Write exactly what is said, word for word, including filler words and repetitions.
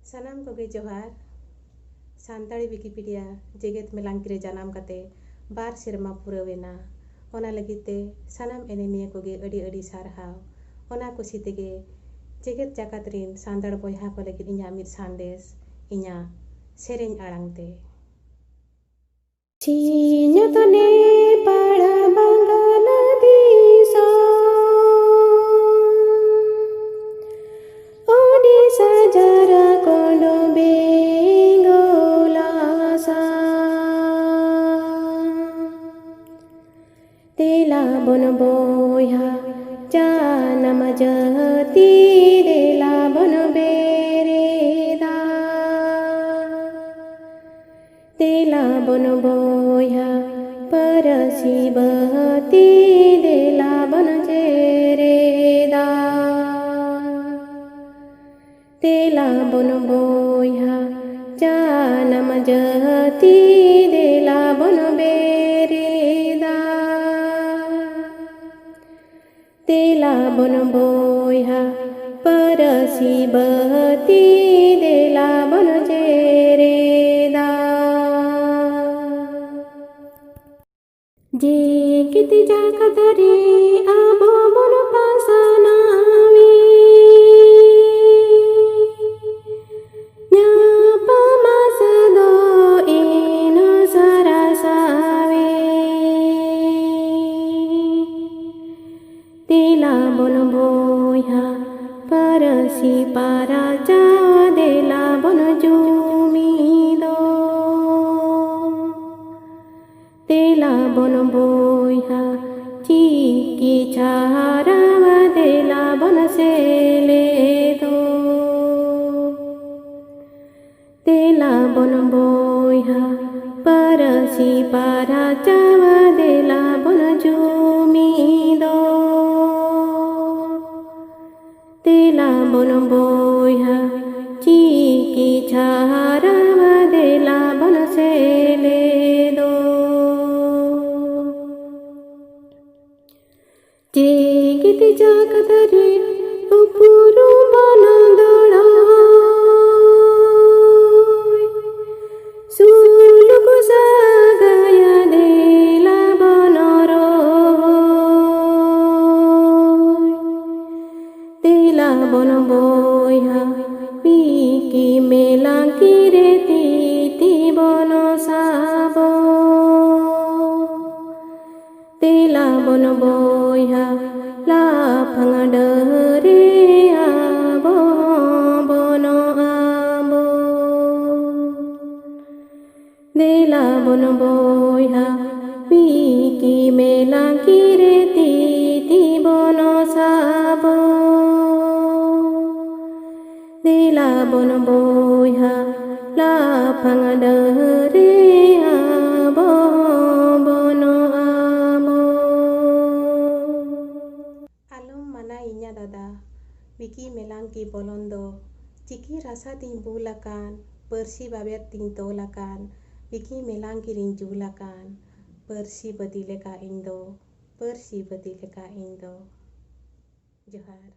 ᱥᱟᱱᱟᱢ ᱠᱚᱜᱮ ᱡᱚᱦᱟᱨ᱾ ᱥᱟᱱᱛᱟᱲᱤ ᱣᱤᱠᱤᱯᱤᱰᱤᱭᱟ ᱡᱮᱜᱮᱛ ᱢᱮᱞᱟᱝᱠᱤ ᱨᱮ ᱡᱟᱱᱟᱢ ᱠᱟᱛᱮ ᱵᱟᱨ ᱥᱮᱨᱢᱟ ᱯᱩᱨᱟᱹᱣ ᱮᱱᱟ᱾ ᱚᱱᱟ ᱞᱟᱹᱜᱤᱫ ᱛᱮ ᱥᱟᱱᱟᱢ ᱮᱱᱮᱢᱤᱭᱟᱹ ᱠᱚᱜᱮ ᱟᱹᱰᱤ ᱟᱹᱰᱤ ᱥᱟᱨᱦᱟᱣ᱾ ᱚᱱᱟ ᱠᱩᱥᱤ ᱛᱮᱜᱮ ᱡᱮᱜᱮᱛ ᱡᱟᱠᱟᱛ ᱨᱤᱱ ᱥᱟᱱᱛᱟᱲ ᱵᱚᱭᱦᱟ ᱠᱚ ᱞᱟᱹᱜᱤᱫ ᱤᱧᱟᱹᱜ ᱢᱤᱫ ᱥᱟᱸᱫᱮᱥ, ᱤᱧᱟᱹᱜ ᱥᱮᱨᱮᱧ ᱟᱲᱟᱝ ᱛᱮ᱾ ᱥᱤᱧᱚᱛ ᱱᱮᱯᱟᱲ ᱵᱟᱝᱜᱟᱞ ᱫᱤᱥᱚᱢ, ᱳᱰᱤᱥᱟ ᱡᱷᱟᱨᱠᱷᱚᱸᱰ ᱵᱮᱝᱜᱚᱞ ᱟᱥᱟᱢ᱾ ᱫᱮᱞᱟ ᱵᱚᱱ ᱵᱚᱭᱦᱟ ᱡᱟᱱᱟᱢ ᱡᱟᱹᱛᱤ, ᱫᱮᱞᱟ ᱵᱚᱱ ᱵᱮᱨᱮᱫᱟ᱾ ᱫᱮᱞᱟ ᱵᱚᱱ ᱵᱚᱭᱦᱟ ᱯᱟᱹᱨᱥᱤ ᱵᱟᱹᱛᱤ, ᱫᱮᱞᱟ ᱵᱚᱱ ᱡᱮᱨᱮᱫᱟ᱾ ᱫᱮᱞᱟ ᱵᱚᱱ ᱵᱚᱭᱦᱟ ᱡᱟᱱᱟᱢ ᱡᱟᱹᱛᱤ, ᱫᱮᱞᱟ ᱵᱚᱱ ᱵᱮᱨᱮᱫᱟ᱾ ᱫᱮᱞᱟ ᱵᱚᱱ ᱵᱚᱭᱦᱟ ᱯᱟᱹᱨᱥᱤ ᱵᱟᱹᱛᱤ, ᱫᱮᱞᱟ ᱵᱚᱱ ᱡᱮᱨᱮᱫᱟ᱾ ᱡᱮᱜᱮᱛ ᱡᱟᱠᱟᱛ ᱨᱮ ᱟᱵᱚ ᱵᱚᱱ ᱯᱟᱥᱱᱟᱣᱮ, ᱧᱟᱯᱟᱢ ᱟᱥ ᱫᱚ ᱮᱱ ᱥᱟᱨᱥᱟᱣᱮ᱾ ᱫᱮᱞᱟ ᱵᱚᱱ ᱵᱚᱭᱦᱟ ᱯᱟᱹᱨᱥᱤ ᱯᱟᱨᱪᱟᱣ, ᱫᱮᱞᱟ ᱵᱚᱱ ᱡᱩᱢᱤᱫᱚᱜ᱾ ᱫᱮᱞᱟ ᱵᱚᱱ ᱵᱚᱭᱦᱟ ᱪᱤᱠᱤ ᱪᱷᱟᱨᱟᱣ, ᱫᱮᱞᱟ ᱵᱚᱱ ᱥᱮᱞᱮᱫᱚᱜ᱾ ᱫᱮᱞᱟ ᱵᱚᱱ ᱵᱚᱭᱦᱟ ᱯᱟᱹᱨᱥᱤ ᱯᱟᱨᱪᱟᱣ, ᱫᱮᱞᱟ ᱵᱚᱱ ᱡᱩᱢᱤᱫᱚᱜ᱾ ᱫᱮᱞᱟ ᱵᱚᱱ ᱵᱚᱭᱦᱟ ᱪᱤᱠᱤ ᱪᱷᱟᱨᱟᱣ, ᱫᱮᱞᱟ ᱵᱚᱱ ᱥᱮᱞᱮᱫᱚᱜ᱾ ᱡᱮᱜᱮᱛ ᱡᱟᱠᱟᱛ ᱨᱮ ᱩᱯᱨᱩᱢ ᱵᱚᱱ ᱫᱚᱦᱚ᱾ ᱵᱚᱱ ᱵᱚᱭᱦᱟ, ᱯᱤᱠᱤ ᱢᱮᱞᱟ ᱠᱤᱨᱮ ᱛᱤ ᱛᱤ ᱵᱚᱱ ᱥᱟᱵᱚ᱾ ᱫᱮᱞᱟ ᱵᱚᱱ ᱵᱚᱭᱦᱟ, ᱞᱟᱯᱷᱟᱝ ᱰᱟᱹᱦᱟᱹᱨ ᱨᱮ ᱟᱵᱚ ᱵᱚᱱ ᱟᱵᱚ᱾ ᱟᱞᱚᱢ ᱢᱟᱱᱟᱭᱤᱧᱟ ᱫᱟᱫᱟ, ᱵᱤᱠᱤ ᱢᱮᱞᱟᱝ ᱠᱤ ᱵᱚᱞᱚᱱ ᱫᱚ᱾ ᱪᱤᱠᱤ ᱨᱟᱥᱟ ᱛᱤᱧ ᱵᱩᱞ ᱟᱠᱟᱱ, ᱯᱟᱹᱨᱥᱤ ᱵᱟᱵᱮᱨ ᱛᱤᱧ ᱛᱚᱞ ᱟᱠᱟᱱ, ᱵᱤᱠᱤ ᱢᱮᱞᱟᱝ ᱠᱤᱨᱤᱧ ᱡᱩᱞ ᱟᱠᱟᱱ, ᱯᱟᱹᱨᱥᱤ ᱵᱟᱹᱫᱤ ᱞᱮᱠᱟ ᱤᱧ ᱫᱚ, ᱯᱟᱹᱨᱥᱤ ᱵᱟᱹᱫᱤ ᱞᱮᱠᱟ ᱤᱧ ᱫᱚ᱾ ᱡᱚᱦᱟᱨ᱾